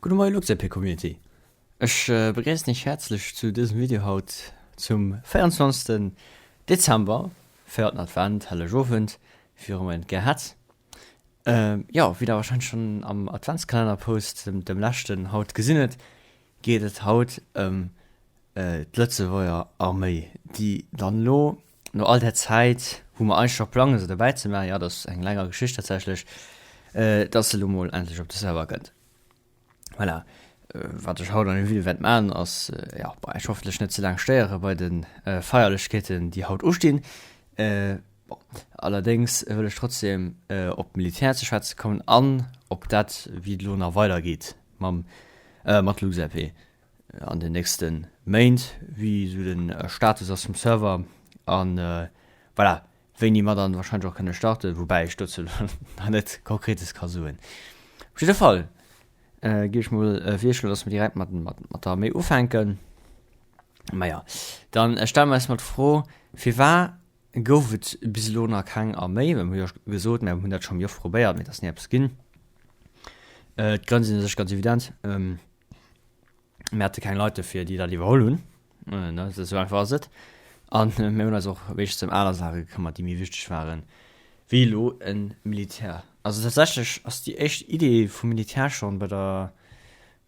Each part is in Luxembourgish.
Gudde Moie LuxLP Community, ech begréissen iech häerzlech zu dësem Video haut zum 24 Dezember, véierten Advent, Hellegowend, wéi och ëmmer een et gär hätt. Jo, wéi der wahrscheinlech schonn am Adventskalenner-Post, dem leschten haut gesinn hutt, geet et haut ëm d'Lëtzebuerger Arméi, déi dann elo no all där Zäit, wou mer eigentlech scho plangen, se dobäi ze maachen, jo, dat ass eng länger Geschicht tatsächlech, dass se elo mol endlech op de Server kënnt. Voilà, wat ech haut an dem Video wäert maachen, ass, jo, bon, iech hoffentlech net ze laang stéiere bei de Feierlechkeeten, déi haut ustinn. Bon, allerdéngs wëll ech trotzdem op d'Militär ze schwätze kommen an op dat, wéi et elo nach weidergeet mam, mat LuxLP. an den nächste Méint, wéi esou de Status ass vum Server an voilà, wéini mer dann wahrscheinlech och kënne starten, woubäi ech dozou nach net Konkretes ka soen. Op jidde Fall géif ech mol virschloen, dass mer direkt mat mat der Arméi ufänken. Maja, dann stelle mer eis mol d'Fro, firwat gouf et bis elo nach keng Arméi? Well mir hu jo gesot, mir hunn dat scho méi oft probéiert, mee et ass ni eppes ginn. D'Grënn sinn u sech ganz evident. Mir hate keng Leit dofir, déi dat iwwerholl hunn. Ne, esou einfach ass et. An mir hunn eis och meeschtens ëm aner Saache gekëmmert, déi méi wichteg waren, wéi elo e Militär. Also tatsächlech ass déi éischt Idee vum Militär schonn bei der,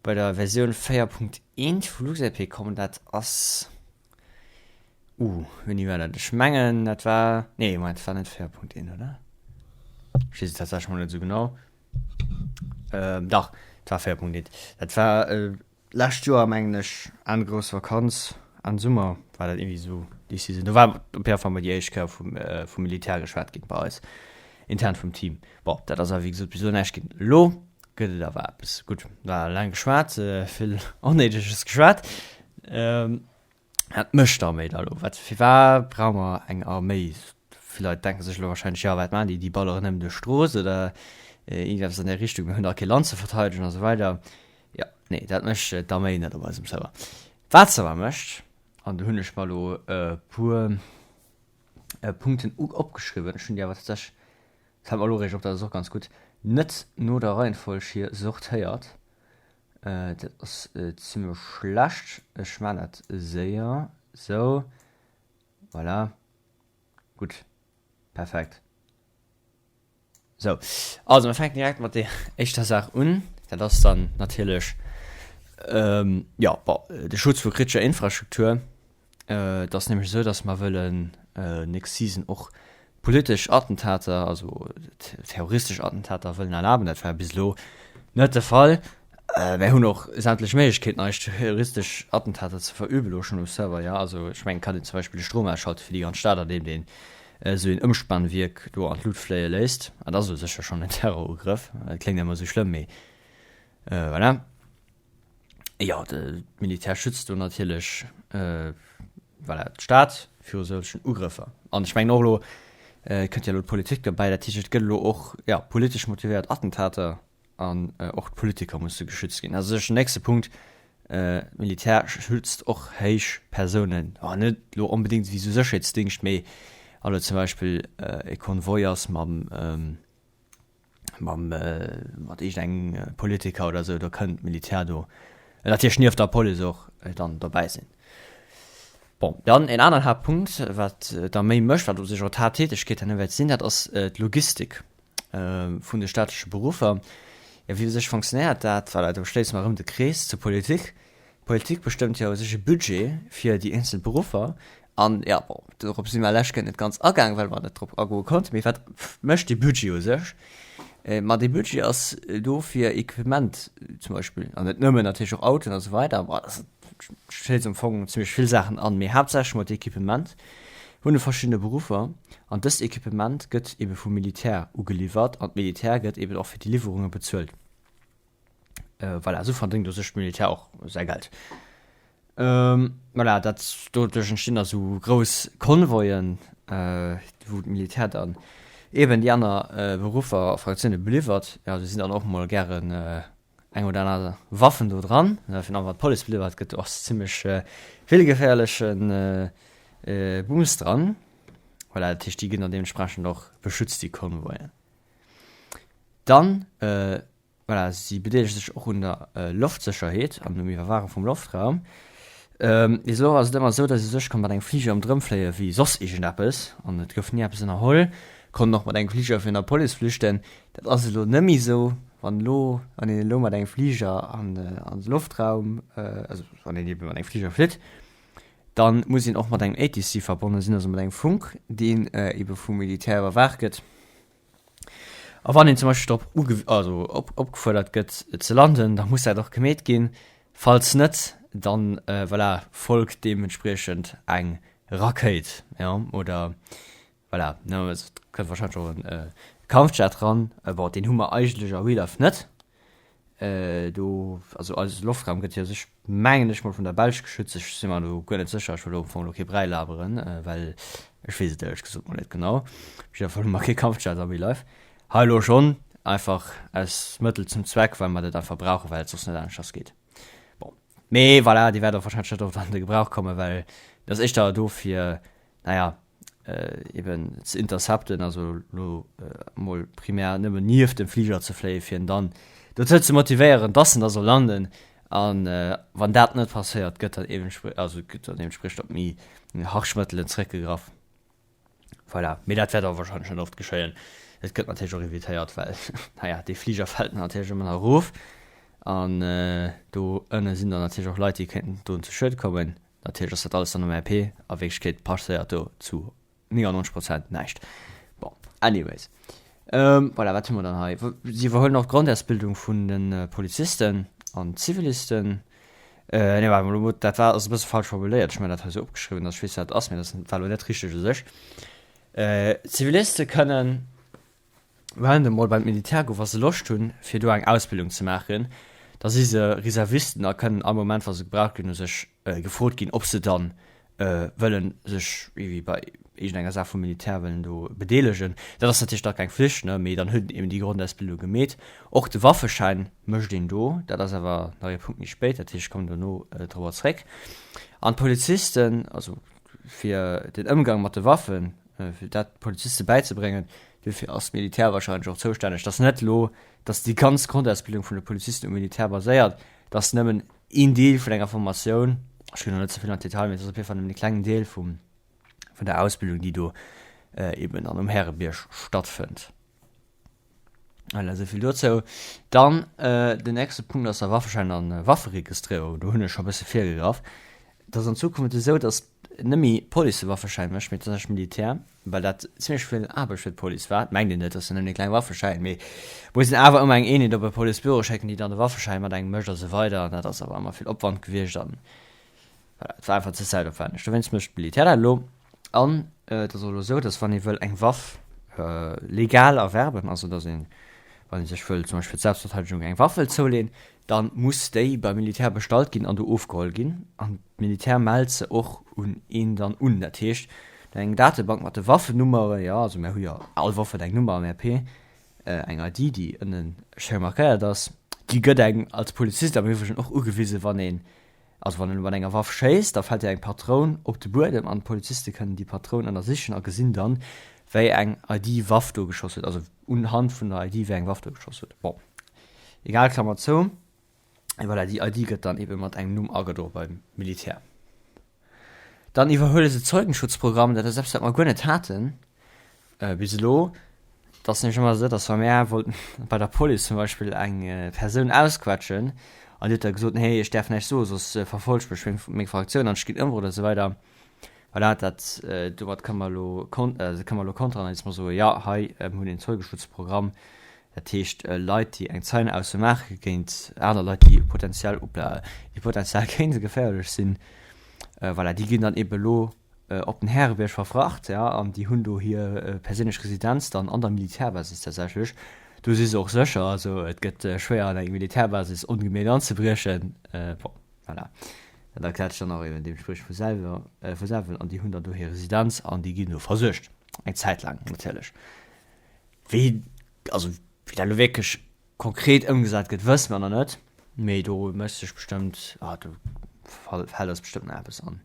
bei der Versioun 4.1 vu LuxLP komm. Dat ass, uh, wéini war dat? Ech mengen, dat war, nee, Moment, dat war net 4.1, oder? Ech weess et tatsächlech mol net esou genau. Ähm, dach, et war 4.1. Dat war äh, lescht Joer, mengen ech, an grouss Vakanz, an Summer war dat irgendwie so déi Season. Do war op jeden Fall mal déi éischt Kéier vum, äh, vum Militär geschwat ginn bei eis, intern vum Team. Bon, dat ass awer wéi gesot bis elo näischt ginn. Elo gëtt et awer eppes. Gutt, war laang geschwat, äh, vill Onnéideges geschwat. Ähm, Wat mécht d'Arméi da elo? Wat, firwat brauche mer eng Arméi? Vill Leit denke sech elo wahrscheinlech, jo, wat maachen déi, déi balleren nëmmen duerch d'Strooss oder iergendeppes an där Richtung, mir hunn dach kee Land ze verteidegen a sou weider. Jo, nee, dat mécht d'Arméi net op eisem Server. Wat se awer mécht, an do hunn ech mer elo e puer Punkten opgeschriwwen, ech hunn déi awer tatsächlech, fält mer elo eréischt op, dat ass och ganz gutt, net no der Reihenfolg hier sortéiert. Dat ass zimlech schlecht. Ech maan dat séier. Sou. Voilà. Gutt. Perfekt. Sou. Also mir fänken direkt mat der éischter Saach un. Dat ass dann natierlech, jo, bon, de Schutz vu kritescher Infrastruktur. Et ass nämlech esou, datt mer wëllen nächst Season och politesch Attentater, also terroristesch Attentater wëllen erlaben. Dat war bis elo net de Fall. Mär hunn och sämtlech Méiglechkeeten, eis terroristesch Attentater ze verüben, elo schonn um Server, jo. Also ech mengen, et kann een zum Beispill de Strom ausschalte fir déi ganz Stad, andeem een esou een Ëmspannwierk do an d'Lut fléie léisst. Dat ass u sech jo schonn en Terrorugrëff. Dat kléngt ëmmer esou schlëmm, mee voilà. Jo, de Militär schützt do natierlech voilà, d'Stad viru solchen Ugrëffer. An ech mengen och elo kënnt jo elo d'Politik dobäi, dat heescht et gëtt elo och ja politesch motivéiert Attentater an och d'Politiker musse geschützt ginn. Also sech den nächste Punkt, Militär schützt och héich Persounen, oh net elo onbedéngt wéi esou Sécherheetsdingscht, mee elo zum Beispill e Konvoi ass mam mam mat iergendengem Politiker oder esou, do kënnt d'Militär do natierlech nieft der Police och dann dobäi sinn. Bon, dann en aneren Haaptpunkt, wat d'Arméi mécht, wat u sech och d'Haapttätegkeet herno wäert sinn, dat ass d'Logistik vun de staatleche Beruffer. Jo, wéi u sech fonctionnéiert dat? Voilà, do schléisse mer erëm de Krees zur Politik. D'Politik bestëmmt jo u sech e Budget fir déi eenzel Beruffer. An, jo, bon, dorop si mer lech Kéier net ganz agaang, well mer net drop agoe konnten. Mee wat mécht dee Budget u sech? Ma dee Budget ass do fir Equipement zum Beispill, an net nëmmen, natierlech och Autoen a sou weider. Bon, dat schéisst am Fong zimmlech vill Saachen an, mee haaptsächlech mol d'Equipement vun de verschiddene Beruffer. An dëst Equipement gëtt eebe vum Militär ugeliwwert an d'Militär gëtt eeben och fir déi Liwwerunge bezuelt. Voilà, esou verdéngt u sech d'Militär och säi Geld. Voilà, dat doduerch entstinn da sou grouss Konvoien, wou d'Militär dann eeben déi aner Beruffer a Fraktioune beliwwert. Jo, do sinn dann och mol gären eng oder aner Waffen do dran. Virun allem wann d'Police beliwwert gëtt, do ass zimmlech vill geféierleche Bums dran. Voilà, dat heescht, déi ginn dann deementsprechend och beschützt, déi Konvoien. Dann. Voilà, si bedeelege sech och un der Loftsécherheet an um Iwwerwaache vum Loftraum. Bis elo ass et ëmmer esou, datt ee sech konnt mat engem Fliger ëmdrëm fléie wéi soss iergendeppes an et gouf ni eppes ënnerholl. Konnt och mat engem Fliger virun der Police flüchten. Dat ass elo net méi esou. Wann elo, wann een elo mat engem Fliger an de Loftraum, also wann een ebe mat engem Fliger flitt, da muss een och mat engem ATC verbonne sinn, also mat engem Funk, deen ebe vum Militär iwwerwaacht gëtt. A wann een zum Beispill drop uge also op opgefuerdert gëtt ze landen, da muss dat och gemeet ginn. Falls net, dann voilà, folgt deementspriechend eng Rakéit, jo, oder voilà, ne, et kënnt warscheinlech och e Kampfjet ran. Bon, deen hu mer eigentlech a Real Life net. Do, also eise Loftraum gëtt jo sech, mengen ech mol, vun der Belsch geschützt. Ech si mer do guer net sécher. Ech wëll do am Fong elo kee Bräi laberen, well ech weess et éierlech gesot mol net genau. Op jidder Fall hu mer kee Kampfjet am Real Life. Hei elo schonn, einfach aus Mëttel zum Zweck, well mer dat einfach brauchen, well et soss net aneschters geet. Bon, mee voilà, déi wäert och warscheinlech net oft an de Gebrauch kommen, well et ass éischter do fir, naja, eben ze intercepten, also lo mol primär nëmmen nieft dem Fliger ze fléien, fir en dann dozou ze motivéieren, dass en da soll landen. An wann dat net passéiert, gëtt dann eben, also gëtt dann deementspriechend op méi harsch Mëttelen zréckgegraff. Voilà, mee dat wäert awer wahrscheinlech net oft geschéien. Et gëtt natierlech och evitéiert, well, naja, dee Fliger fält natierlech ëmmer nach erof an do ënne sinn dann natierlech och Leit, déi kéinten do zu Schued kommen. Natierlech ass dat alles dann um RP, a Wierklechkeet passéiert do zu 99 Prozent näischt. Bon, anyways. Voilà, wat hu mer dann hei? Si iwwerhuelen och d'Grondausbildung vun de Polizisten an Zivilisten. Nee, waart mol, dat war ass e bësse falsch formuléiert. Ech hu mer dat hei esou opgeschriwwen, datt ech weess, wat et ass, mee dat war elo net richteg u sech. Ziviliste kënnen Well emol beim Militär gouf, wa se Loscht hunn, fir do eng Ausbildung ze maachen, da si se Reservisten a kënnen all Moment, wa se gebraucht ginn, u sech gefrot ginn, ob se dann wëllen sech iergendwéi bei iergendenger Saach vum Militär wëllen do bedeelegen. Dat ass natierlech da keng Flicht, ne, mee dann huet een eben déi Grondausbildung gemeet. Och de Waffeschäin mécht een do, dat ass awer nach ee Punkt méi spéit, dat heescht, ech kommen dono dorobber zréck. An d'Polizisten, also fir den Ëmgang mat de Waffen, fir dat Poliziste bäizebréngen, duerfir ass d'Militär wahrscheinlech och zoustänneg. Et ass net elo, datt déi ganz Grondausbildung vun de Polizisten um Militär baséiert, et ass nëmmen een Deel vun enger Formatioun, ech ginn elo net ze vill an d'Detail, mee et ass op jidde Fall nëmmen e klengen Deel vum, vun der Ausbildung, déi do eben dann um Härebierg stattfënnt. Voilà, esou vill dozou. Dann den nächste Punkt ass der Waffeschäin an Wafferegistrierung. Do hunn ech scho e bësse virgegraff. Et ass an Zukunft esou, datt net méi d'Police de Waffeschäin mécht, mee tatsächlech d'Militär, well dat zimmlech vill Aarbecht fir d'Police war. Et mengt een net, dat ass jo nëmmen e kleng Waffeschäin, mee muss een awer ëmmer eng Eenheet op e Policebüro schécken, déi dann de Waffeschäin mat engem mécht a sou weider. An dat ass awer ëmmer vill Opwand gewiescht an voilà, et war einfach ze zäitopwänneg. Dowéinst mécht d'Militär dat elo. An et ass och elo esou, datt wann ee wëll eng Waff legal erwerben, also datt een, wann ee sech wëll zum Beispill fir d'Selbstverteidegung eng Waff wëll zouleen, da muss déi beim Militär bestallt ginn an do ofgeholl ginn. An d'Militär mellt se och un een dann un. Dat heescht, no eng Datebank mat de Waffennummere, jo, also mir hu jo, all Waff huet eng Nummer am RP, eng ID, déi ënne schéi markéiert ass, déi gëtt engem als Polizist am Iwwregen och ugewisen, wann een Also wann en mat enger Waff schéisst, da fält jo eng Patroun op de Buedem an d'Poliziste kënnen déi Patroun ënnersichen a gesinn dann, wéi eng ID Waff do geschoss huet, also unhand vun der ID, wéi eng Waff do geschoss huet. Bon, egal, Klammer zou. Et voilà, déi ID gëtt dann ebe mat engem Numm agedro beim Militär. Dann iwwerhuele se d'Zeugenschutzprogramm, dat ass eppes, wat mer guer net haten. Bis elo. Et ass nämlech ëmmer esou, datt wa mär wollten bei der Police zum Beispill eng Persoun ausquetschen an déi huet da gesot, nee ech däerf näischt soen, soss verfollegt mech meng meng Fraktioun an ech ginn ëmbruecht a sou weider. Voilà, dat domat kënne mer elo kon kënne mer elo konteren, andeems mer soen, jo hei mir hunn een Zeugenschutzprogramm, dat heescht Leit déi eng Zeienausso maache géint aner Leit, déi potenziell, hoppla, déi potenziell kéinte geféierlech sinn, voilà, déi ginn dann eebe elo op den Härebierg verfracht, ja, an déi hunn do hir perséinlech Residenz dann an der Militärbasis tatsächlech. Do si se och sécher, also et gëtt schwéier an eng Militärbasis ongemierkt anzebriechen. Bon, voilà, dat erkläert sech dann och eben deemtspriechend vu selwer, vu selwen. An déi hunn dann do hir Residenz an déi ginn do versuergt, eng Zäit laang natierlech. Wéi, also wéi dat elo wierklech konkret ëmgesat gëtt, wësse mer nach net, mee do mécht sech bestëmmt, ah do fält eis bestëmmt nach eppes an.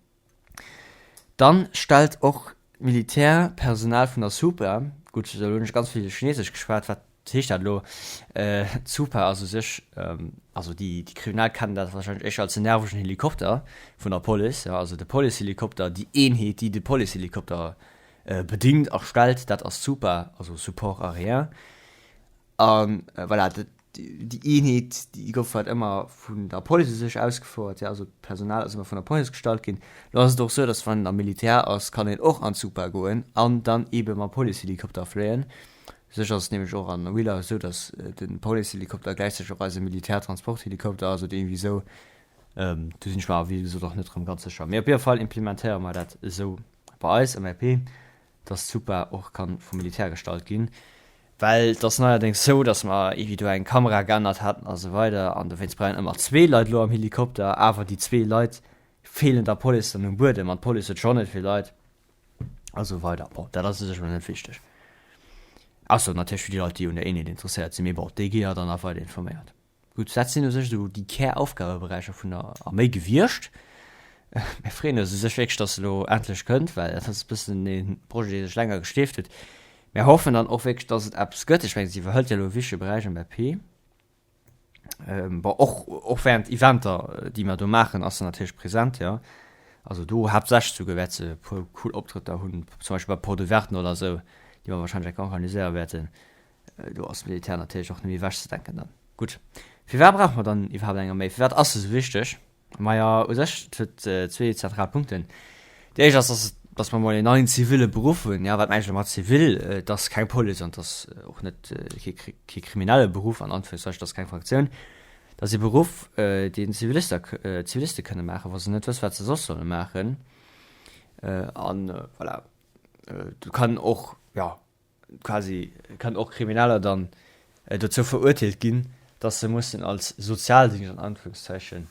Dann stellt och d'Militärpersonal vun der Supra, gutt elo hunn ech ganz vill Chinesesch geschwat, wat. heescht dat elo? D'Supa ass u sech, also déi Kriminell kennen dat warscheinlech éischter als den nervegen Helikopter vun der Police, jo, also de Policehelikopter, déi Eenheet, déi de Policehelikopter bedingt a stellt, dat ass d'Supa, also Support aérien. A voilà, déi Eenheet, déi gouf halt ëmmer vun der Police u sech ausgefouert, jo, also d'Personal ass ëmmer vun der Police gestallt ginn. Lo ass et och sou, datt wann een am Militär ass, kann een och an d'Supa goen an dann eebe mam Policehelikopter fléien. U sech ass et nämlech och an Real Life esou, datt de Policehelikopter gläichzäiteg och eise Militärtransporthelikopter ass oder iergendwéi esou. Do sinn ech mer awer wéi gesot och net erëm ganz sécher. Mee op jidde Fall implementéiere mer dat esou bei eis am RP. dass d'Supa och kann vum Militär gestallt ginn, well et ass neierdéngs sou, dass mer ewéi do eng Kamera geännert haten a sou weider an dowéinst brauch een ëmmer zwee Leit elo am Helikopter, awer déi zwee Leit feelen der Police dann um Buedem an d'Police huet schonn net vill Leit a sou weider. Bon, dat ass u sech mol net wichteg, ausser natierlech fir déi Leit, déi un der Eenheet interesséiert sinn, mee bon, déi gi jo dann nach weider informéiert. Gutt, dat sinn u sech esou déi Käraufgabeberäicher vun der Arméi gewiescht. Mir freeën eis u sech wierklech, dass se elo endlech kënnt, well dat ass e bëssen e Projet, dee sech länger geschleeft huet. Mir hoffen dann och wierklech, dass et eppes gëtt. Ech mengen, si iwwerhëlt jo elo e wichtege Beräich am RP. Bon, och, och während Eventer, déi mer do maachen, ass se natierlech present, jo. Also do haaptsächlech souguer wäert se e puer cool Optrëtter hunn, zum Beispill bei Porte Ouverten oder esou, déi mer wahrscheinlech eng Kéier organiséiere wäerten. Do ass Militär natierlech och net méi ewechzedenken dann. Gutt, firwat brauche mer dann iwwerhaapt eng Arméi? Firwat ass se esou wichteg? Maja, u sech, et huet zwee zentral Punkten. Déi éischt ass, dass, dass mer mol een neien ziville Beruff hunn. Ja, wat mengen ech elo mat zivil? Et ass keng Police an et ass och net kee, kee kriminelle Beruff an Anführungszeichen, et ass keng Fraktioun. Et ass ee Beruff, deen Zivilister, Ziviliste kënne maachen, wa se net wësse wat se soss solle maachen. An voilà, do kann och, jo, quasi kann och Krimineller dann dozou verurteelt ginn, dass se mussen als Sozialdéngscht an Anführungszeichen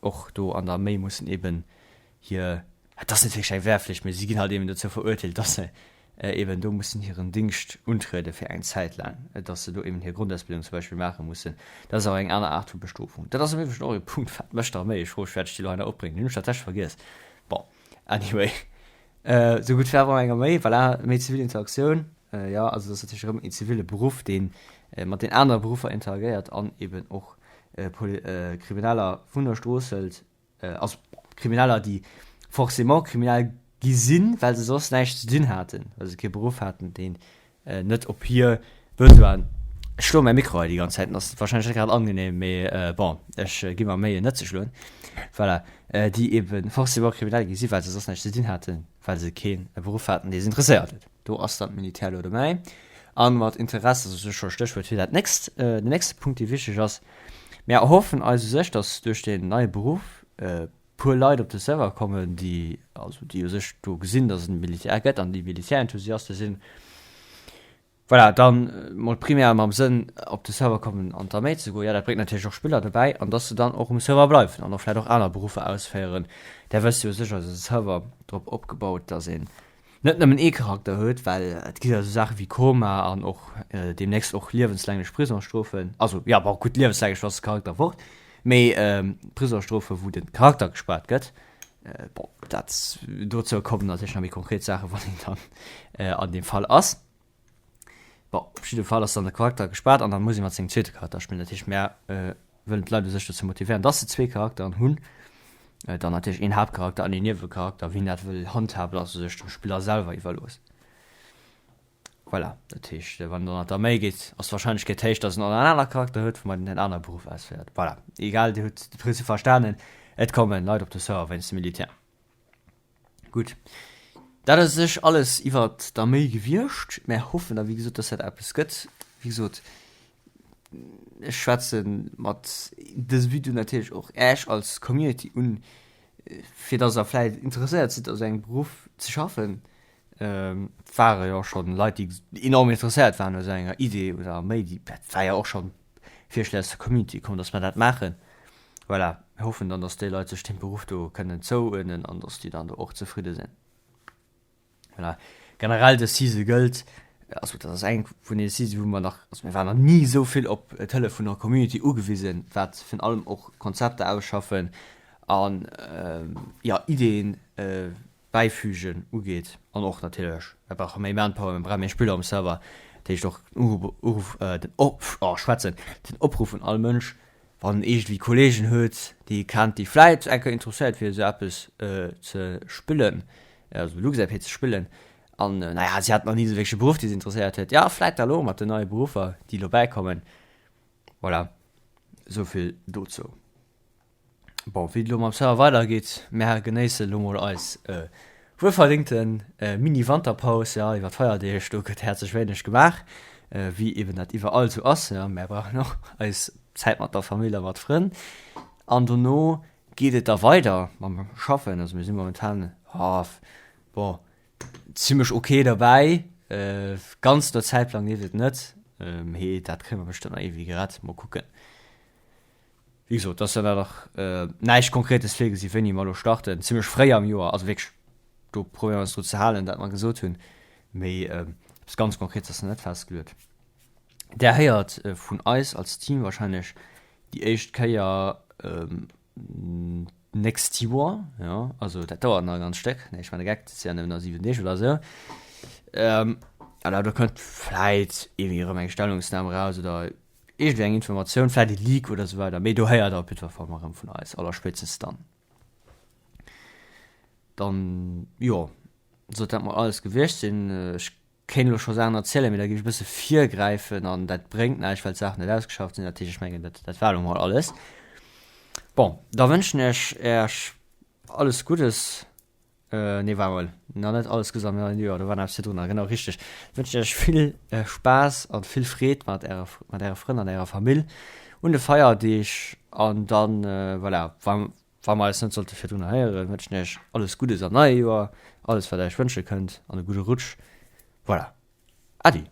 och do an der Arméi mussen eben hir, et ass net wierklech eng Wehrpflicht, mee si ginn halt eben dozou verurteelt, dass se eben do mussen hiren Dingscht untriede fir eng Zäit laang, dass se do eben hir Grondausbildung zum Beispill maache mussen. Dat ass awer eng aner Aart vu Bestrofung. Dat ass am Iwwregen och e Punkt, wat mécht d'Arméi? Ech froe mech, wäert ech déi elo hei nach opbréngen? Hunn ech tatsächlech vergiess. Bon, anyway. Sou gutt war awer eng Arméi, voilà, méi zivil Interaktioun, jo, also dat ass natierlech erëm een ziville Beruff, dee mat den anere Beruffer interagéiert an eben och Krimineller vun der Strooss hëlt, also Krimineller, déi forcément kriminell gi sinn, well se soss näischt ze dinn haten, well se kee Beruff haten, deen Net op hir Besoinen. Ech schloe mäi Mikro hei déi ganz Zäit, ass wahrscheinlech net grad angenehm, mee bon, ech gi mer Méi en net ze schloen. Voilà, déi ebe forcément kriminell gi sinn, well se soss näischt ze dinn haten, well se kee Beruff haten, dee se interesséiert huet. Do ass dann d'Militär elo dobäi. A mat Interesse ass u sech scho Stéchwuert fir dat nächst, den nächste Punkt, dee wichteg ass. Mir erhoffen eis u sech, datt duerch deen neie Beruff puer Leit op de Server kommen, déi also déi u sech do gesinn, datt et e Militär gëtt an déi Militärenthusiaste sinn, voilà, dann mol primär mam Sënn op de Server kommen an d'Arméi ze goen. Jo, dat bréngt natierlech och Spiller dobäi an datt se dann och um Server bleiwen an och vläicht och aner Beruffer ausféieren. Där wësst jo u sech ass e Server drop opgebaut, datt een net nëmmen ee Charakter huet, well et gi jo esou Saache wéi Koma an och deemnächst och liewenslänglech Prisongsstrofen, also jo, bon, gutt, liewenslänglech ass de Charakter fort, mee Prisongsstrofe wou de Charakter gespaart gëtt, bon, dat, dozou kommen natierlech nach méi konkret Saache wann een dann an deem Fall ass. Bon, op jidde Fall ass dann de Charakter gespaart an dann muss ee mat sengem zweete Charakter spillen. Dat heescht, mär wëllen d'Leit u sech dozou motivéieren, dass se zwee Charakteren hunn, dann natierlech een Haaptcharakter an een Niewecharakter. Wien dat wëll handhaben, ass u sech dem Spiller selwer iwwerlooss. Voilà, dat heescht, wann en dann an d'Arméi geet, ass d'Warscheinlechkeet héich, dass en och nach en anere Charakter huet, woumat en en anere Beruff ausféiert. Voilà, egal, Dir hutt de Prinzip verstanen, et kommen Leit op de Server wéinst dem Militär. Gutt, dat ass u sech alles iwwert d'Arméi gewiescht. Mär hoffen da wéi gesot, dass dat eppes gëtt. Wéi gesot, ech schwätze mat dësem Video natierlech och Äech als Community un, fir dass Der vläicht interesséiert sidd a sou engem Beruff ze schaffen. Et ware jo och schonn Leit, déi enorm interesséiert waren u sou enger Idee oder Arméi, déi, dat war jo och schonn Virschléi aus der Community komm, dass mer dat maachen. Voilà, mir hoffen dann, dass déi Leit sech deem Beruff do kënnen zouuerdnen an dass déi dann do och zefridde sinn. Voilà, generell dës Season gëllt, also dat ass eng vun den Season, wou mer nach, also mir waren nach ni esou vill op d'Hëllef vun der Community ugewisen, wat virun allem och Konzepter ausschaffen an, jo, Ideeën bäifügen ugeet an och natierlech, mir brauche méi Manpower, mir brauche méi Spiller um Server. Dat heescht och den Uruff, den Op, oh schwätzen, den Opruff un all Mënsch, wann en iergendwéi Kollegen huet, déi e kennt, déi vläit eng Kéier interesséiert wier esou eppes ze spillen, also LuxRP ze spillen, an naja, si haten nach ni esou wierklech e Beruff, dee se interesséiert huet, jo vläit da lo mat den neie Beruffer, déi elo bäikommen. Voilà, esouvill dozou. Bon, wéi et elo mam Server weidergeet, mär genéisse lo mol eis wuelverdéngte Mini-Wanterpaus, jo, iwwer d'Feierdeeg, do gëtt häerzlech wéineg gemaach, wéi eben dat iwwerall esou ass, jo, mär brauchen och eis Zäit mat der Famill a mat Frënn. An dono geet et da weider mam Schaffen, also mir si momentan, bon, zimmlech ok derbäi, ganz no Zäitplang leeft et net, mee dat kréie mer bestëmmt nach iergendwéi gerett, mol kucken. Wéi gesot, et ass jo nach näischt Konkretes virgesi wéini mer elo starten, zimmlech fréi am Joer, also wierklech do probéiere mer eis dru ze halen, dat mer gesot hunn, mee eppes ganz Konkretes ass nach net festgeluet. Där héiert vun eis als Team wahrscheinlech déi éischt Kéier d'nächst Joer, jo, also dat dauert nach e ganz Stéck, nee ech man e Geck, dat si ja nëmmen nach 7 Deeg oder esou. Voilà, do kënnt vläit iergendwéi erëm eng Stellungsnam eraus oder Iergendwéi eng Informatioun, vläit e Leak oder esou weider, mee do héiert der op jiddwer Fall mol erëm vun eis, allerspéitstens dann. Dann, jo, sollt dat mol alles gewiescht sinn. Ech kéint elo scho Saachen erzielen, mee da géif ech e bësse virgräifen an dat bréngt näischt, well d'Saachen net ausgeschafft sinn. Dat heescht, ech mengen, dat, dat war elo mol alles. Bon, da wënschen ech Äech alles Guddes. Nee war mol nach net alles gesammelt am neien Joer, do war nach eppes virdrunner, genau richteg. Wënschen iech vill Spaass an vill Freed mat ärer mat äre Frënn an ärer Famill un de Feierdeeg an dann voilà, wa wa mer eis net sollte virdrunner héieren, wënschen iech alles Guddes am neie Joer, alles wat der iech wënsche kënnt an e gudde Rutsch. Voilà, Äddi!